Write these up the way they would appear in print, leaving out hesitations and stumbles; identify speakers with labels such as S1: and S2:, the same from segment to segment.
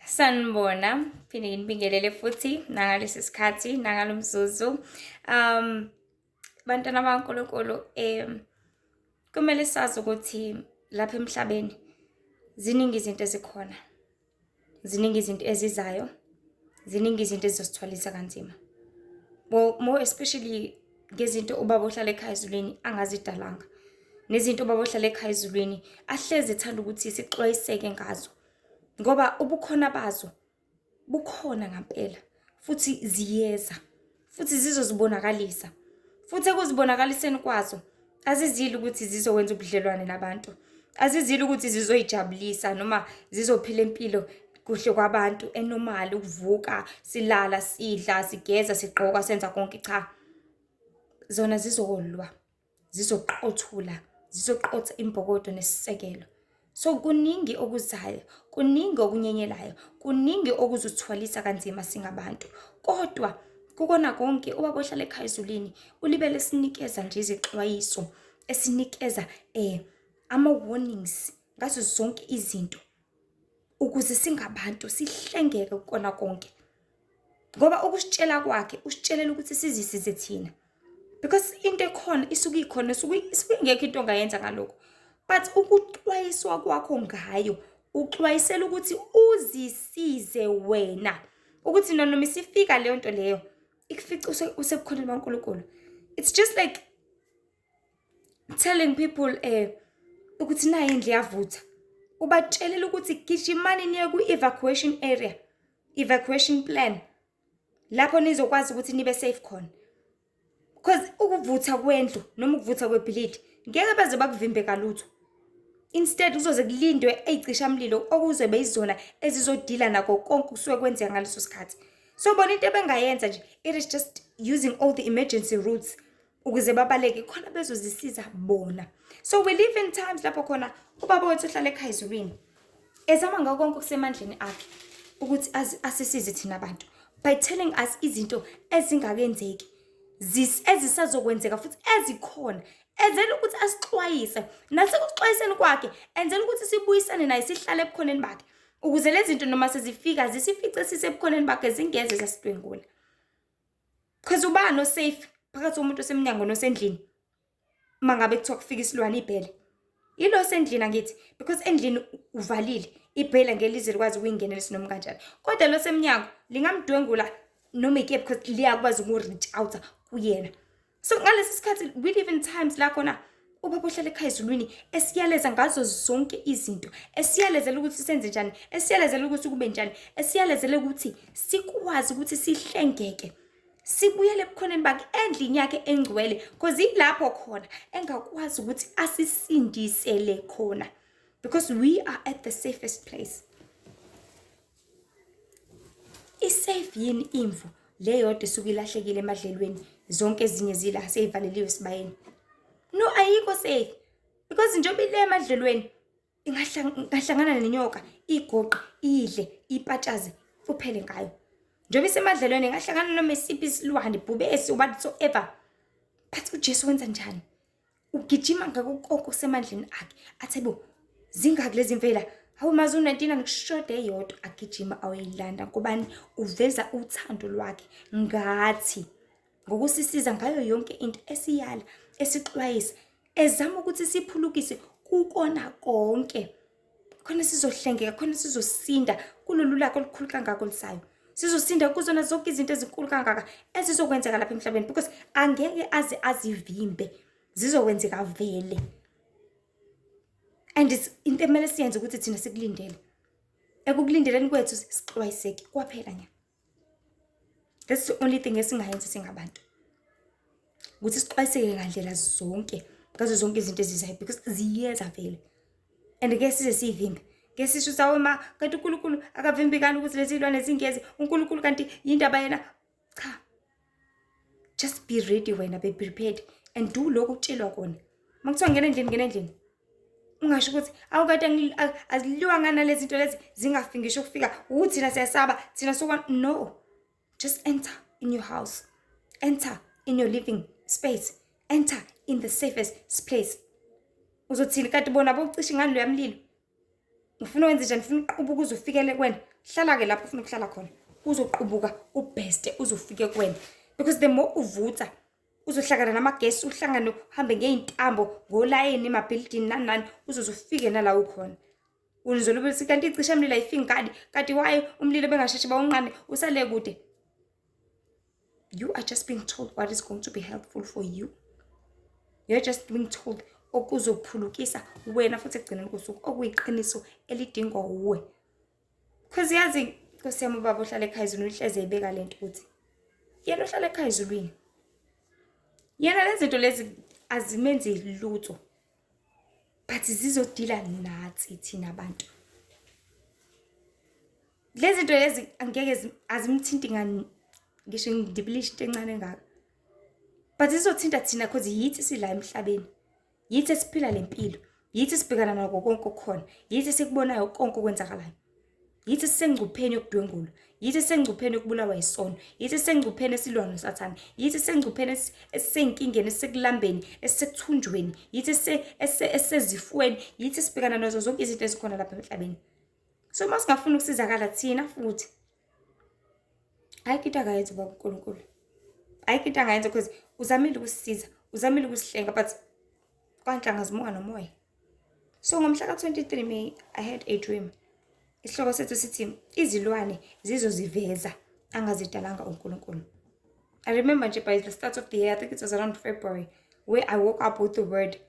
S1: Sanibona, phinde nginibingelele futhi nangalesi sikhathi nangalo mzuzu. Bantwana bakaNkulunkulu, kumele sazi ukuthi lapha emhlabeni ziningi izinto ezikhona, ziningi izinto ezizayo, ziningi izinto ezizosithwalisa kanzima. Well, more especially ngezinto ubaba ohlala ekhaya ezulwini angazidalanga, nezinto ubaba ohlala ekhaya ezulwini ahlezi ethanda ukuthi sixwayiseke ngazo, ngoba ubukhona bazo bukhona ngampela futhi ziyeza futhi zizozibonakalisa, futhi ekuzibonakaliseni kwazo azizile ukuthi zizokwenza ubudlelwane nabantu, azizile ukuthi zizoyijabulisa noma zizophila impilo kuhle kwabantu enormal, ukuvuka silala sidla sigeza sigqoka senza konke. Cha, zona zizolwa, zizoqothula, zizoqotha imbokodo nesisekelo. So kuningi okuzayo, kuningi okunyenyelayo, kuningi okuzothwalisa kanzima singabantu. Kodwa kukona konke ubaba ohlala ekhaya ezulwini ulibele esinikeza nje izixwayiso, esinikeza ama-warnings ngazo zonke izinto ukuze singabantu sihlengeke kukona konke. Ngoba ukusitshela kwakhe usitshelela ukuthi sizisize thina. Because into ekhona isuke ikhona, isuke ingekho into ongayenza ngalokho. But ukuxwayiswa kwakho ngayo uxwayisela ukuthi uzisize wena ukuthi noma isifika leyo nto leyo ikufice usebukhoneni baNkulunkulu. It's just like telling people ukuthi nayi indlu iyavutha, ubatshelela ukuthi gijimani niye kwi-evacuation area, evacuation plan, lapho nizokwazi ukuthi nibe safe khona. Because ukuvutha kwendlu noma ukuvutha kwebhilidi ngeke baze bakuvimbe kalutho. Instead kuzoze kulindwe ey'cishamlilo okuzobe yizona ezizodila nako konke okusuke kwenzeka ngaleso sikhathi. So bona into ebengayenza nje, it is just using all the emergency routes ukuze babaleke khona bezozisiza bona. So we live in times lapho khona ubaba wethu ohlala ekhaya ezulwini ezama ngako konke okusemandleni akhe ukuthi asisize thina abantu by telling us izinto ezingakenzeki, ezisazokwenzeka futhi ezikhona, enzela ukuthi asixwayise. Nasekuxwayiseni kwakhe enzela ukuthi sibuyisane naye, sihlale ebukhoneni bakhe, ukuze lezi zinto noma sezifika zisifice sisebukhoneni bakhe, zingeze zasidwengula. Because ubani osafe phakathi komuntu osemnyango nosendlini uma ngabe kuthiwa kufika isilwane, ibhele? Yilo sendlini, angithi? Because endlini uvalile, ibhele ngeke lize likwazi ukuyingenela noma kanjani, kodwa lo semnyango lingamdwengula noma ikephi because liyakwazi uku-reach out kuyena. So ngalesi sikhathi we live in times la khona ubaba ohlala ekhaya ezulwini esiyaleza ngazo zonke izinto, esiyalezela ukuthi senze njani, esiyalezela ukuthi kube njani, esiyalezela ukuthi sikwazi ukuthi sihlengeke, sibuyele ebukhoneni bakhe endlini yakhe engcwele, because ilapho khona engakwazi ukuthi asisindisele khona, because we are at the safest place. I-safe yini imvu le yodwa isuke ilahlekile emadlelweni, zonke ezinye zila seyivaleliwe esibayeni? No, ayikho safe, because njengoba ile emadlelweni ingahlangana nenyoka, igoqe, idle, ipatshaze, kuphele ngayo. Njengoba isemadlelweni ingahlangana noma isiphi isilwane, ibhubesi, whatsoever. But uJesu wenza njani? Ugijima ngako konke okusemandleni akhe, athi bo zingaki lezi mvela, hawu mazi u-99 kushoda eyodwa, agijima ayoyilanda. Ngobani? Uveza uthando lwakhe ngathi ngokusisiza ngayo yonke into, esiyala, esixwayisa, ezama ukuthi siphulukise kukona konke, khona sizohlengeka, khona sizosinda kulolu laka olukhulu kangaka olusayo, sizosinda kuzona zonke izinto ezinkulu kangaka ezizokwenzeka lapha emhlabeni, because angeke aze azivimbe, zizokwenzeka vele. And into ekumele siyenze ukuthi thina sikulindele, ekukulindeleni kwethu sixwayiseke kwaphela nya. That's the only thing esingayenza singabantu, ukuthi sixwayiseke ngandlela zonke ngazo zonke izinto ezizayo, because ziyeza vele and ke size siyivimbe ke sisho sawe ma kanti uNkulunkulu akavimbi kani ukuthi lezi zilwane zingezi? UNkulunkulu kanti yindaba yena? Cha, just be ready wena, be prepared and do lokhu okutshelwa kona. Uma kuthiwa ngena endlini, ngena endlini. Ungasho ukuthi awukade aziliwa ngani lezi zinto lezi, zingafi ngisho ukufika, ukuthi thina siyasaba thina soka. No, just enter in your house, enter in your living space, enter in the safest place. Uzothini kanti bona bocishe ngani loya mlilo? Ufuna wenze njani? Ufuna uqubuka uze ufikele kuwena? Hlala-ke lapho ufuna ukuhlala khona. Uzoqubuka ubheste uze ufike kuwena. Because the more uvutha uzohlangana namagesi, uhlangane uhambe ngey'ntambo, ngolayini emabhilidini nani nani, uzoze ufike nala ukhona. Unizolube lithi kanti icishamlilo ayifiki ngani? Kanti why umlilo bengasheshi bawunqande usale kude? You are just being told what is going to be helpful for you. You're just being told okuzophulukisa wena futhi ekugcineni kosuku okuyiqiniso elidingwa wuwe. Because yazi Nkosi yami ubaba ohlala ekhaya ezulwini uhleze ebeka lento ukuthi yena ohlala ekhaya ezulwini. Yena lezi zinto lezi azimenzi lutho. But zizodila nathi thina abantu. Lezi zinto lezi angeke azimthinti ngani ngisho ngidibilisha into encane engaka. But zizothinta thina cause yithi sila emhlabeni. Yithi esiphila le mpilo. Yithi sibhekana nako konke okukhona. Yithi sikubonayo konke okwenzakalayo. Yithi sisengcupheni yokudwengulwa. Yithi sisengcupheni yokubulawa yisono. Yithi sisengcupheni esilwa noSathane. Yithi sisengcupheni esisenkingeni, esisekulambeni, esisekuthunjweni. Yithi esisezifweni. Yithi sibhekana nazo zonke izinto ezikhona lapha emhlabeni. So uma singafuni ukusizakala thina futhi ayikho into angayenza ubaba uNkulunkulu. Ayikho into angayenza because uzamile ukusisiza, uzamile ukusihlenga but kwanhlanga zimuka nomoya. So ngomhla ka-23 May I had a dream. Isihloko sethu sithi izilwane zizoziveza angazidalanga uNkulunkulu. I remember nje by the start of the year, I think it was around February, where I woke up with the word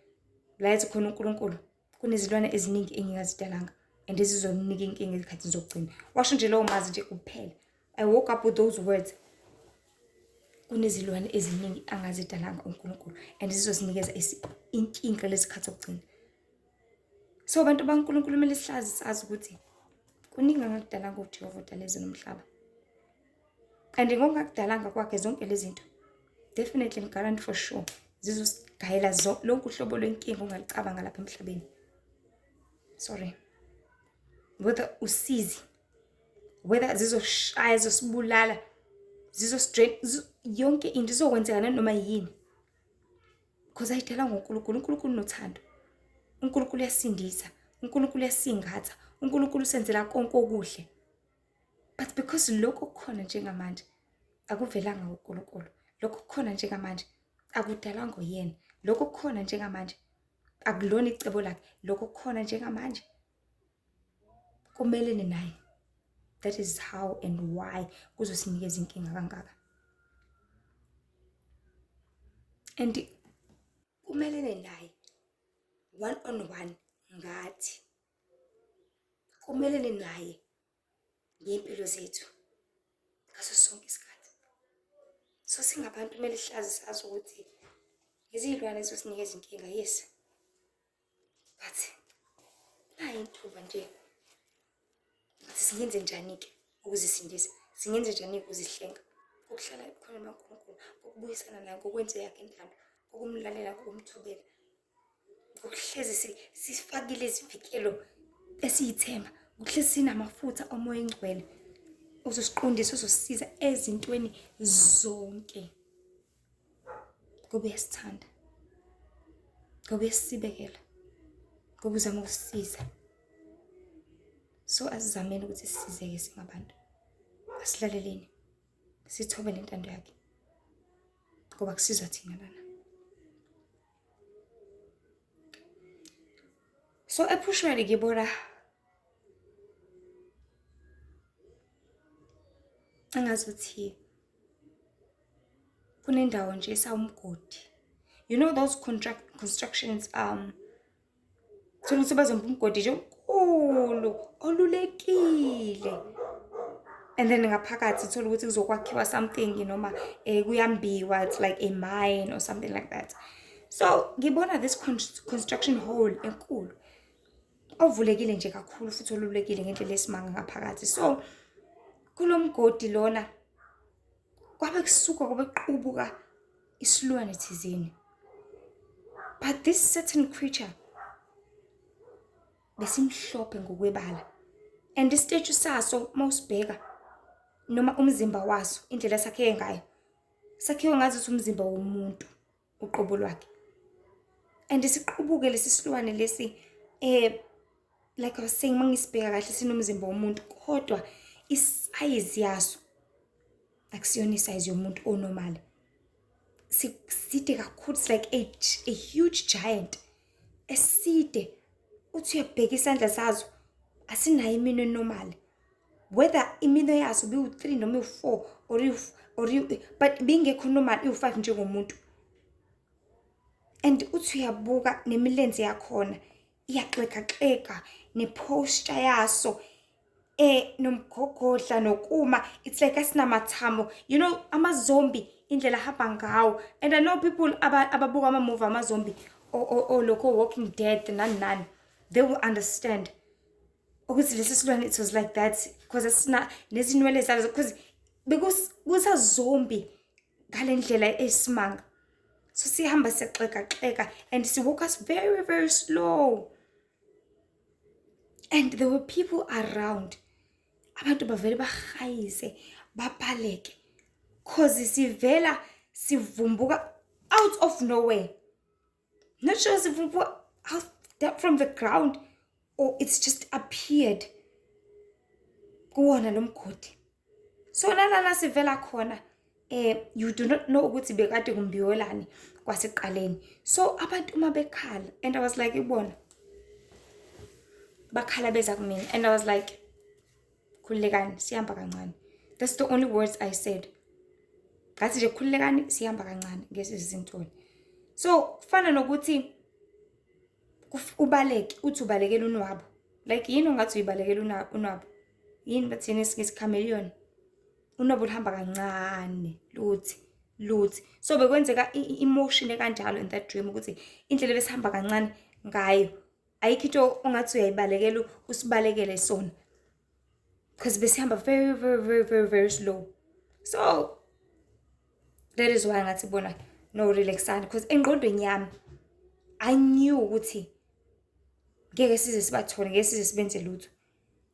S1: la ethi khona uNkulunkulu kunezilwane eziningi engingazidalanga and ezizomnika inkinga ezikhathini zokugcina. Washo nje lowo mazwi nje kuphela. I woke up with those words. Kunezilwane eziningi angazidalanga uNkulunkulu and zizosinikeza inkinga lesikhathi sokugcina. So abantu baNkulunkulu kumele sihlazi sazi ukuthi kuningi angakudalanga uJehova odala izulu nomhlaba. And ngokungakudalanga kwakhe zonke lezi zinto definitely ngigaranti for sure zizosigayela lonke uhlobo lwenkinga ongalicabanga lapha emhlabeni. Sorry. Whether usizi, whether zizoshaya, zizosibulala, zizosidrain, yonke into izokwenzeka nanoma yini. Because ayidalwa nguNkulunkulu, uNkulunkulu unothando. uNkulunkulu uyasindisa, uNkulunkulu uyasingatha, uNkulunkulu usenzela konke okuhle. But because lokho okukhona njengamanje akuvelanga kuNkulunkulu, lokho okukhona njengamanje akudalwanga uyena, lokho okukhona njengamanje akulona icebo lakhe, lokho okukhona njengamanje kumelene naye. That is how and why kuzosinikeza inkinga kangaka. And kumelene naye one on one ngathi kumelene naye ngey'mpilo zethu ngaso sonke isikhathi. So singabantu kumele sihlazi sazi ukuthi izilwane zizosinikeza inkinga, yes. But nayi intuba nje ukuthi singenze njani-ke ukuzisindisa, singenze njani-ke ukuzihlenga, ukuhlala ebukhoneni bukaNkulunkulu, ukubuyisana naye ngokwenza eyakhe intando, ukumlalela, ukumthobela. Ngokuhlezi sifakile izivikelo esiyithemba, ngokuhlezi sinamafutha omoya engcwele uzosiqondisa, uzosisiza ezintweni zonke. Ngoba uyasithanda, ngoba uyasibekela, ngoba uzama ukusisiza. So asizameni ukuthi sisizeke singabantu, asilaleleni, sithobele intando yakhe ngoba kusizwa thina lana. So ephushweni ngibona engazuthi kunendawo nje esawumgodi. You know those constructions thola ukuthi bazomba umgodi nje omkhulu olulekile and then ngaphakathi thola ukuthi kuzokwakhiwa something noma kuyambiwa, it's like a mine or something like that. So ngibona this construction hole enkulu ovulekile nje kakhulu futhi olulekile ngendlela esimanga ngaphakathi. So kulo mgodi lona kwabe kusuka kwabe kuqubuka isilwane thizeni, but this certain creature besimhlophe ngokwebala and isiteju saso uma usibheka noma umzimba waso indlela esakheke ngayo sakhiwe ngazuthi umzimba womuntu uqobo lwakhe. And siqubuke lesi silwane lesi Like I was saying, mangisibheka kahle sinomzimba womuntu, kodwa isayizi yaso akusiyona isayizi yomuntu onormal. Side kakhulu, it's like a huge giant eside. Uthi uyabheka isandla sazo, asinayo iminwe enormal, whether iminwe yaso biwu-3 noma iwu-4 or but bingekho normal iwu-5 njengomuntu. And uthi uyabuka nemilenze yakhona iyaxegaxega, ne-posture yaso, nomgogodla nokuma, it's like asinamathambo. Ama-zombie indlela ahamba ngawo, and I know people ababuka ama-movie ama-zombie or lokho Walking Dead nani nani, they will understand ukuthi lesi silwane, it was like that, because asina nezinwele zazo, because bekusa-zombie ngale ndlela eyisimanga. So sihamba sixegaxega and si-walk us very very slow, and there were people around. Abantu bavele bahayize, babaleke, 'cause sivela sivumbuka out of nowhere. Not sure sivumbuka out from the ground or it's just appeared kuwona lo mgodi. So nalana sivela khona, you do not know ukuthi bekade kumbiwelani kwasekuqaleni. So abantu uma bekhala, and I was like, ibona bakhala beza kumina, and I was like, "Khululekani, sihamba kancane." That's the only words I said. Ngathi nje, "Khululekani, sihamba kancane, ngeke size. So kufana nokuthi ubaleke, uthi ubalekela unwabu. Like yini ongathi uyibalekela unwabu? Yini bathini isiNgisi, chameleon? Unwabu luhamba kancane, luthi luthi. So bekwenzeka i-motion ekanjalo in that dream, ukuthi indlela ebesihamba kancane ngayo, ayikho into ongathi uyayibalekela usibalekele sona, because besihamba very very very very very slow. So that is why ngathi bona, "No, relaxani," because engqondweni yami I knew ukuthi ngeke size sibathole, ngeke size sibenze lutho.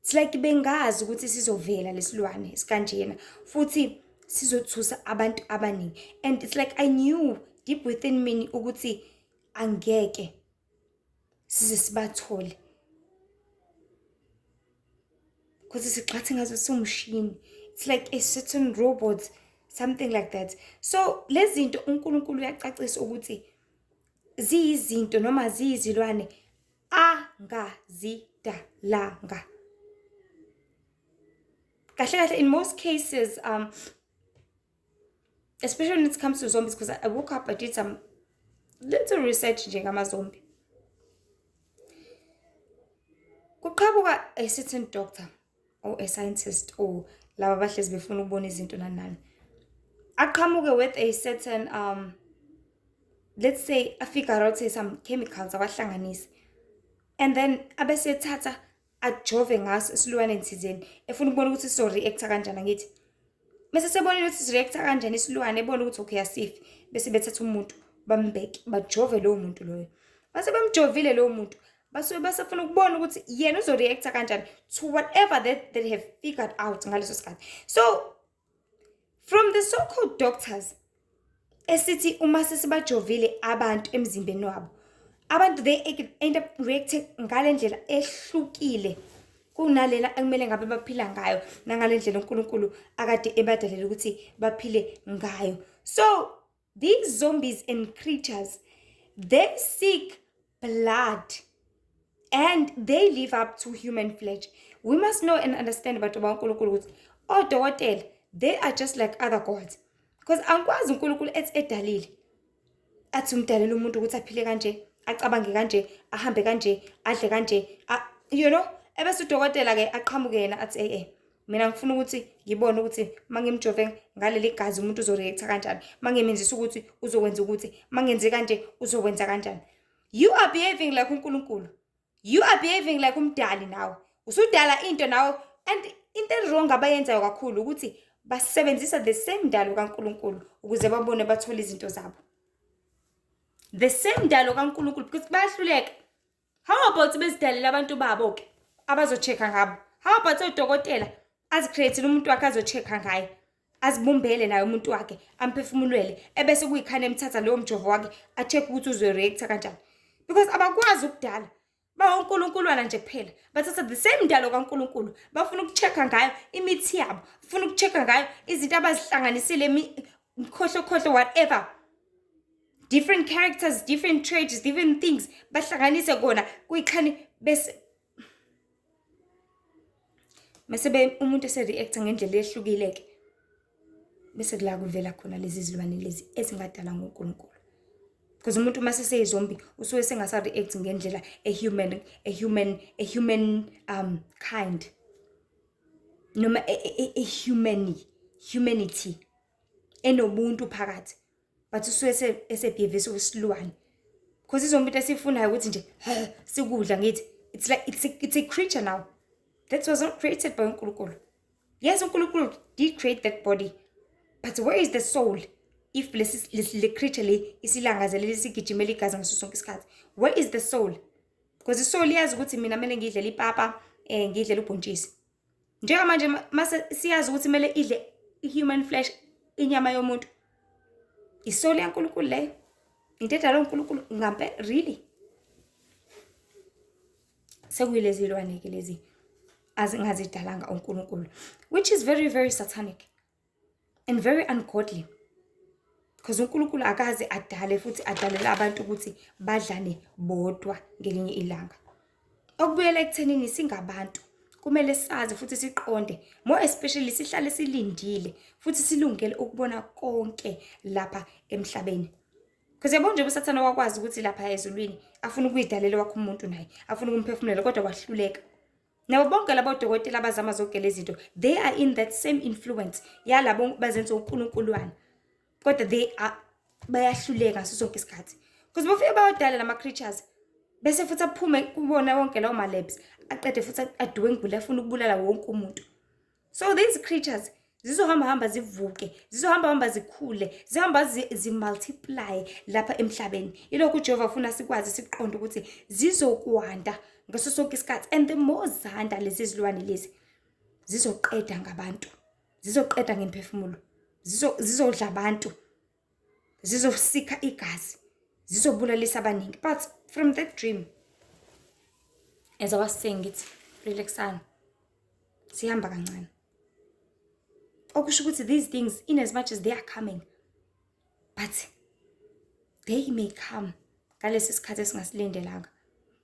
S1: It's like bengazi ukuthi sizovela lesilwane esikanjena futhi sizothusa abantu abaningi, and it's like I knew deep within me ukuthi angeke size sibathole, because sigxathe ngazo siwumshini. It's like a certain robot, something like that. So lezi zinto uNkulunkulu uyacacisa ukuthi ziyizinto noma ziyizilwane angazidalanga. Kahle kahle, in most cases, especially when it comes to zombies, because I woke up, I did some little research nje ngama-zombie. Kuqhamuka a certain doctor or a scientist or laba abahlezi befuna ukubona izinto nani nani, aqhamuke with a certain, let's say, a-figure out some chemicals, awahlanganise, and then abese ethatha ajove ngaso esilwaneni thizeni, efuna ukubona ukuthi sizo-react-a kanjani. Angithi bese sebonile ukuthi si-react-a kanjani isilwane, ebona ukuthi okay, asifi, bese bethatha umuntu bambeke, bajove lowo muntu loyo. Base bemjovile lowo muntu, basuke basefuna ukubona ukuthi yena uzo-react-a kanjani to whatever that they have figured out ngaleso sikhathi. So from the so called doctors esithi uma sesibajovile abantu emzimbeni wabo, abantu they end up reacting ngale ndlela ehlukile kunalela ekumele ngabe baphila ngayo, nangale ndlela uNkulunkulu akade ebadalela ukuthi baphile ngayo. So these zombies and creatures, they seek blood and they live up to human flesh. We must know and understand, abantu baNkulunkulu, ukuthi odokotela, they are just like other gods, because angikwazi uNkulunkulu ethi edalile, athi umdalela umuntu ukuthi aphile kanje, acabange kanje, ahambe kanje, adle kanje, ebese udokotela-ke aqhamuke yena athi, "Mina ngifuna ukuthi ngibone ukuthi uma ngimjove ngaleli gazi umuntu uzo-react-a kanjani, uma ngimenzisa ukuthi uzokwenza ukuthi, uma ngenze kanje uzokwenza kanjani." You are behaving like uNkulunkulu, you are behaving like umdali. Nawe usudala into nawe, and into e-wrong abayenzayo kakhulu ukuthi basebenzisa the same ndalo kaNkulunkulu ukuze babone bathole izinto zabo, the same ndalo kaNkulunkulu, because bayahluleka. How about bezidalela abantu babo-ke abazo-check-a ngabo? How about odokotela azi-create-ele umuntu wakhe azo-check-a ngaye, azibumbele naye umuntu wakhe, amphefumulele, ebese kuyikhane emthatha lowo mjovo wakhe, a-check ukuthi uzo-react-a kanjani? Because abakwazi ukudala. Bawonkulunkulwana nje kuphela. Bathatha the same ndalo kaNkulunkulu, bafuna uku-check-a ngayo imithi yabo, bafuna uku-check-a ngayo izinto abazihlanganisile, mkhohlokhohlo, whatever. Different characters, different traits, different things, bahlanganise kona kuyikhani, bese mase be umuntu ese-react-a ngendlela ehlukile-ke, bese kula kuvela khona lezi zilwane lezi ezingadalwa nguNkulunkulu. Because umuntu uma seseyizombi usuke sengasa-react ngendlela a human kind, noma a human humanity enobuntu phakathi, but usuke ese-behave okwesilwane. Because i-zombie into esiyifunayo ukuthi nje sikudla, ngithi it's like it's a creature now that was not created by uNkulunkulu. Yes, uNkulunkulu did create that body, but where is the soul if lesi le creature le isilangazelele, isigijimela igazi ngaso sonke isikhathi? Where is the soul? Because i-soul iyazi ukuthi mina kumele ngidlele ipapa, ngidlele ubhontshisi. Njengamanje mase siyazi ukuthi kumele idle i-human flesh, inyama yomuntu. I-soul yaNkulunkulu leyo, into edalwa uNkulunkulu ngampela, really? Sekuyilezi zilwane-ke lezi azingazidalanga uNkulunkulu, which is very, very satanic and very ungodly, because uNkulunkulu akaze adale futhi adalela abantu ukuthi badlane bodwa ngelinye ilanga. Okubuyela ekuthenini singabantu kumele sazi futhi siqonde, more especially sihlale silindile futhi silungele ukubona konke lapha emhlabeni. Because yabo nje, uSathane wakwazi ukuthi lapha ezulwini afuna ukuyidalela wakho umuntu, naye afuna ukumphefumulela, kodwa wahluleka. Nabo bonke labo dokotela abazama zonke lezi zinto, they are in that same influence yalabo bazenza uNkulunkulwana, kodwa they are bayahluleka ngaso sonke isikhathi, because bafike bayodala lama-creatures, bese futhi aphume kubona wonke lawo ma-labs, aqede futhi adwengule, afuna ukubulala wonke umuntu. So these creatures zizohamba hamba zivuke, zizohamba hamba zikhule, zihamba zi-multiply lapha emhlabeni. Ilokhu uJehova ufuna sikwazi, siqonde ukuthi zizokwanda ngaso sonke isikhathi, and the more zanda lezi zilwane lezi, zizoqeda ngabantu, zizoqeda ngemphefumulo, zizodla abantu, zizosikha igazi, zizobulalisa abaningi. But from that dream, as I was saying, ngithi relaxani, sihamba kancane. Okusho ukuthi these things, in as much as they are coming, but they may come ngalesi sikhathi esingasilindelanga,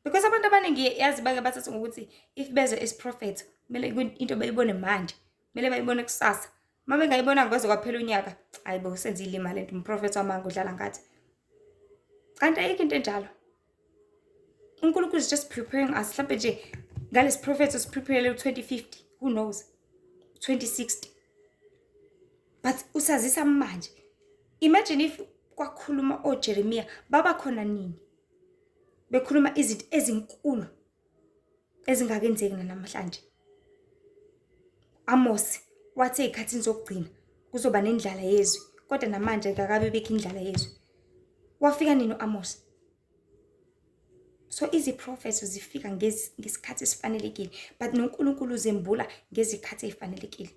S1: because abantu abaningi, yazi, bake bathatha ngokuthi if bezwe isiprofetho, kumele into bayibone manje, kumele bayibone kusasa. Uma bengayibonanga kwaze kwaphela unyaka, hayi bo, senze ilima lento, umprofetho wamanga, udlala ngathi. Kanti ayikho into enjalo. UNkulunkulu is just preparing us. Mhlawumbe nje ngalesi prophet usi-prepare u-2050, who knows, 2060, but usazisa manje. Imagine if kwakhuluma oJeremiya baba khona nini, bekhuluma izinto ezinkulu ezingakenzeki namhlanje. Amos wathi ey'khathini zokugcina kuzoba nendlala yezwi, kodwa namanje akakabi bikho indlala yezwi. Wafika nini u-Amos? So iziprofetho zifika ngesikhathi esifanelekile, but noNkulunkulu uzembula ngezikhathi ey'fanelekile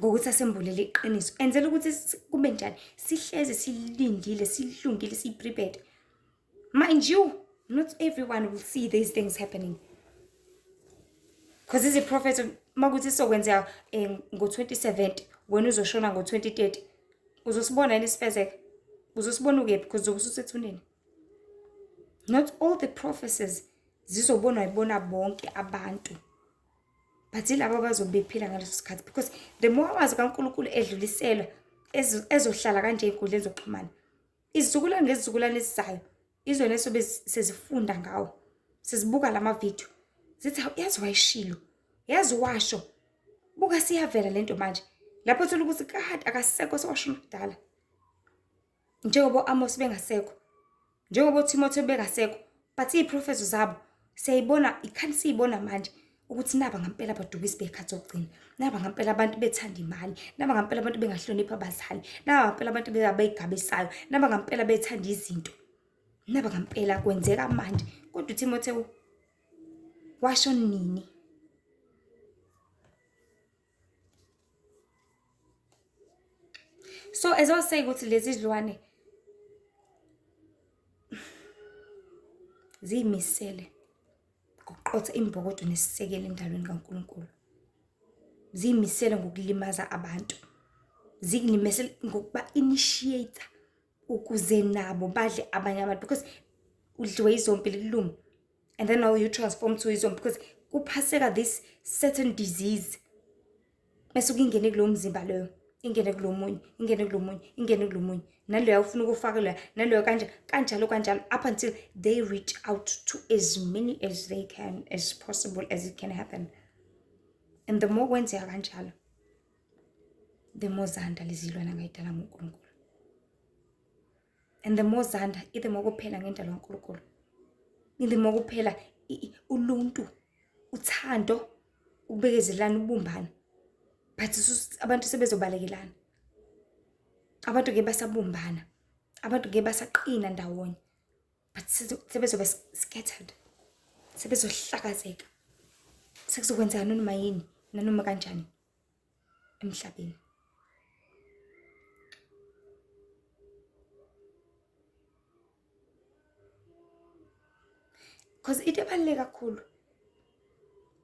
S1: ngokuthi asembulele iqiniso, enzela ukuthi kube njani, sihlezi silindile, silungile, siyi-prepared. Mind you, not everyone will see these things happening, because iziprofetho makuthi sizokwenzeka ngo-2070, wena uzoshona ngo-2030, uzosibona yini isifezeka? Uzosibona ukephi? Because uzobe ususethuneni. Not all the prophecies zizobonwa yibona bonke abantu, but yilabo abazobe bephila ngaleso sikhathi, because the more amazwi kaNkulunkulu edluliselwa, ezohlala kanje ey'nkundleni zokuxhumana, izizukulwane ngezizukulwane ezizayo izona esobe sezifunda ngawo, sezibuka lama video, zithi, "Hawu, yazi wayishilo, yazi washo, buka siyavela lento manje." Lapho thola ukuthi kade akasekho, sewashona kudala, njengoba o-Amos bengasekho, njengoba oTimothy bengasekho, but iy'profetho zabo siyayibona, ikhani siyibona manje ukuthi naba ngampela abadukisi bey'khathi zokugcina, naba ngampela abantu bethanda imali, naba ngampela abantu bengahloniphi abazali, naba ngampela abantu abeyigabisayo, naba ngampela bethanda izinto, naba ngampela kwenzeka manje. Kodwa uTimotheo washo nini? So as I was saying ukuthi lezi zilwane Ziyimisele ngokuqotha imbokodo nesisekelo endalweni kaNkulunkulu. Ziyimisele ngokulimaza abantu. Ziyimisele ngokuba initiate ukuze nabo badle abanye abantu because udliwe izombi likuluma and then now you transform to izombi because kuphaseka this certain disease bese ukingene kulowo mzimba loyo, ingene kulo munye, ingene kulo munye, ingene kulo munye, naloya ufuna ukufaka loya naloyo, kanje kanjalo kanjalo, up until they reach out to as many as they can, as possible as it can happen. And the more kwenzeka kanjalo, the more zanda lezi zilwane angayidala nguNkulunkulu, and the more zanda, the more kuphela ngendalo kaNkulunkulu, the more kuphela uluntu, uthando, ukubekezelana, ubumbano. But abantu sebezobalekelana, abantu ke basabumbana, abantu ke basaqina ndawonye, but sebezoba scattered, sebezohlakazeka, sekuzokwenzeka noma yini nanoma kanjani emhlabeni. Because into ebaluleke kakhulu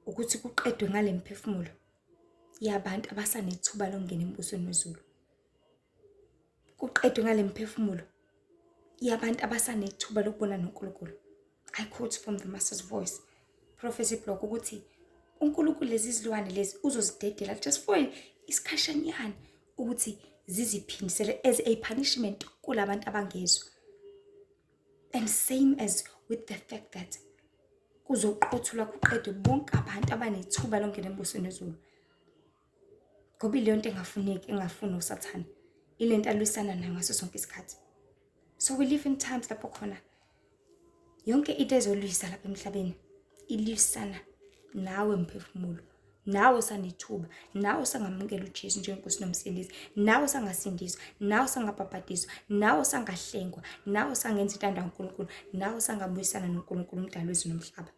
S1: ukuthi kuqedwe ngale miphefumulo yabantu abasanethuba lokungena embusweni wezulu. Kuqedwe ngale miphefumulo yabantu abasanethuba lokubona noNkulunkulu. I quote from the Master's Voice Prophecy Blog ukuthi uNkulunkulu lezi zilwane lezi uzozidedela just for isikhashanyana ukuthi ziziphindisele as a punishment kulabantu abangezwa. And same as with the fact that kuzoqothulwa kuqedwe bonke abantu abanethuba lokungena embusweni wezulu. Ngoba ileyo nto engafuneki, engafuni uSathane, ile nto alwisana nayo ngaso sonke isikhathi. So we live in times lapho khona yonke into ezolwisa lapha emhlabeni ilwisana nawe mphefumulo, nawe usanethuba, nawe usangamukela uJesu njengenkosi nomsindisi, nawe usangasindiswa, nawe usangabhabhadiswa, nawe usangahlengwa, nawe usangenza intando kaNkulunkulu, nawe usangabuyisana noNkulunkulu umdali wezulu nomhlaba,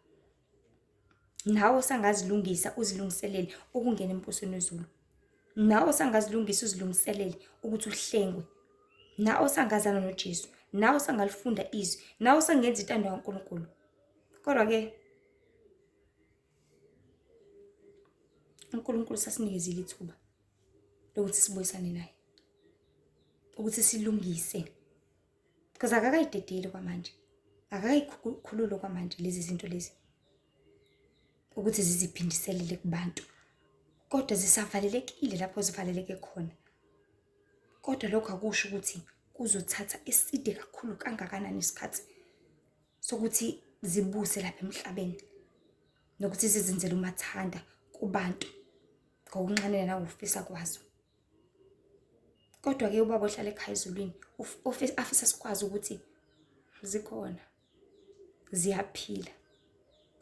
S1: nawe usangazilungisa uzilungiselele ukungena embusweni wezulu, nawe usangazilungisa uzilungiselele ukuthi uhlengwe, nawe usangazana noJesu, nawe usangalifunda izwi, nawe usangenza intando kaNkulunkulu. Kodwa-ke uNkulunkulu sasinikezile ithuba lokuthi sibuyisane naye, ukuthi silungise, because akakayidedeli kwamanje, akakayikhululi kwamanje lezi zinto lezi ukuthi ziziphindiselele kubantu, kodwa zisavalelekile lapho zivaleleke khona. Kodwa lokho akusho ukuthi kuzothatha eside kakhulu kangakanani isikhathi sokuthi zibuse lapha emhlabeni nokuthi zizenzele umathanda kubantu ngokunxanela nangokufisa kwazo. Kodwa-ke ubaba ohlala ekhaya ezulwini afisa sikwazi ukuthi zikhona, ziyaphila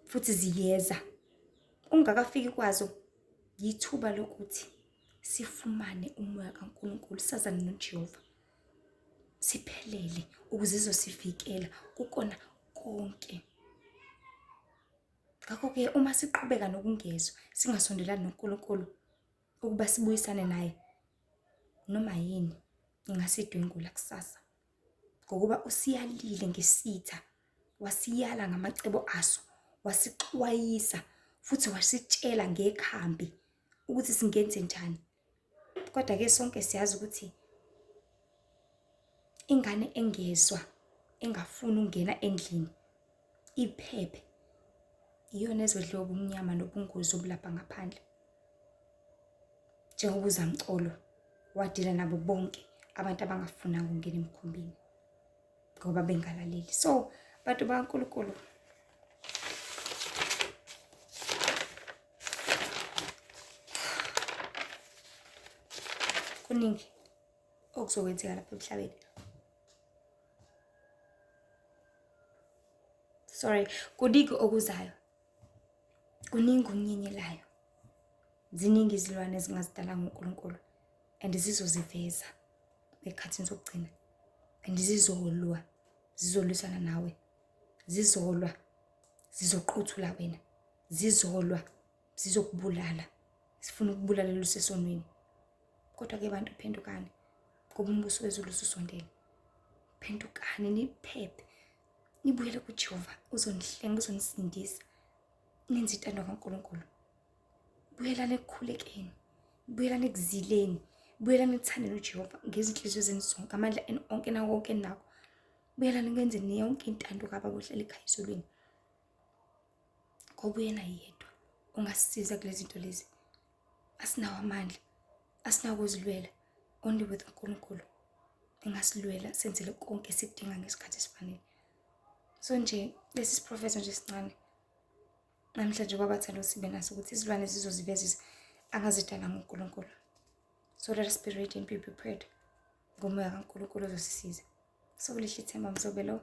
S1: futhi ziyeza. Ungakafiki kwazo yithuba lokuthi sifumane umoya kaNkulunkulu, sazane noJehova siphelele ukuze izosivikela kukona konke. Ngakho-ke uma siqhubeka nokungezwa, singasondelani noNkulunkulu ukuba sibuyisane naye, noma yini ingasidwengula kusasa, ngokuba usiyalile ngesitha, wasiyala ngamacebo aso, wasixwayisa futhi wasitshela ngekhambi ukuthi singenze njani. Kodwa-ke sonke siyazi ukuthi ingane engezwa, engafuni ukungena endlini iphephe, iyona ezodliwa ubumnyama nobungozi obulapha ngaphandle. Njengoba uzamcolo wadila nabo bonke abantu abangafunanga ukungena emkhumbini ngoba bengalaleli. So bantu bakaNkulunkulu, kuningi okuzokwenzeka lapha emhlabeni. Sorry, kuningi okuzayo, kuningi okunyenyelayo, ziningi izilwane ezingazidala nguNkulunkulu and zizoziveza ekhathini sokugcina and zizolwa, zizolwisana nawe, zizolwa, zizoqothula wena, zizolwa, zizokubulala, zifuna ukubulalela usesonweni. Kodwa-ke bantu, phendukani ngoba umbuso wezulu ususondele. Phendukani niphephe. Nibuyele kuJehova, uzonihlenga, uzonisindisa. Nenze intando kaNkulunkulu. Buyelani ekukhulekeni, buyelani ekuzileni, buyelani ekuthandeni uJehova ngezinhliziyo zenu zonke, amandla enu onke nako konke enakho. Buyelani ekwenzeni yonke intando kaBaba ohlala ekhaya ezulwini. Ngoba uyena yedwa ongasisiza kulezi zinto lezi. Asinawo amandla, asinawo ukuzilwela, only with uNkulunkulu engasilwela senzele konke esikudinga ngesikhathi esifanele. So nje lesi siprofetho nje esincane namhlanje kwabathanda ukuthi sibe naso ukuthi izilwane zizozivezisa angazidala nguNkulunkulu. So let us be ready and be prepared ngomoya kaNkulunkulu ozosisiza. So Lihle Themba Mzobe lo,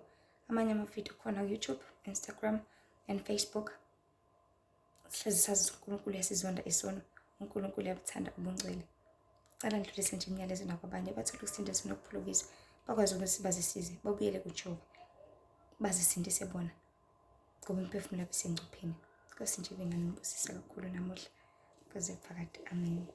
S1: amanye amavidiyo khona ku-YouTube, Instagram and Facebook. Sihlezi sazi ukuthi uNkulunkulu uyasizonda isono, uNkulunkulu uyabuthanda ubungcwele. Cela ndidlulise nje imiyalezo nakwabanye bathole ukusindiswa nokuphulukiswa, bakwazi ukuthi bazisize, babuyele kuJehova, bazisindise bona ngoba imiphefumulo yabo isengcupheni. Nkosi nje ibe nani, nibusise kakhulu namuhla kuze phakade. Amen.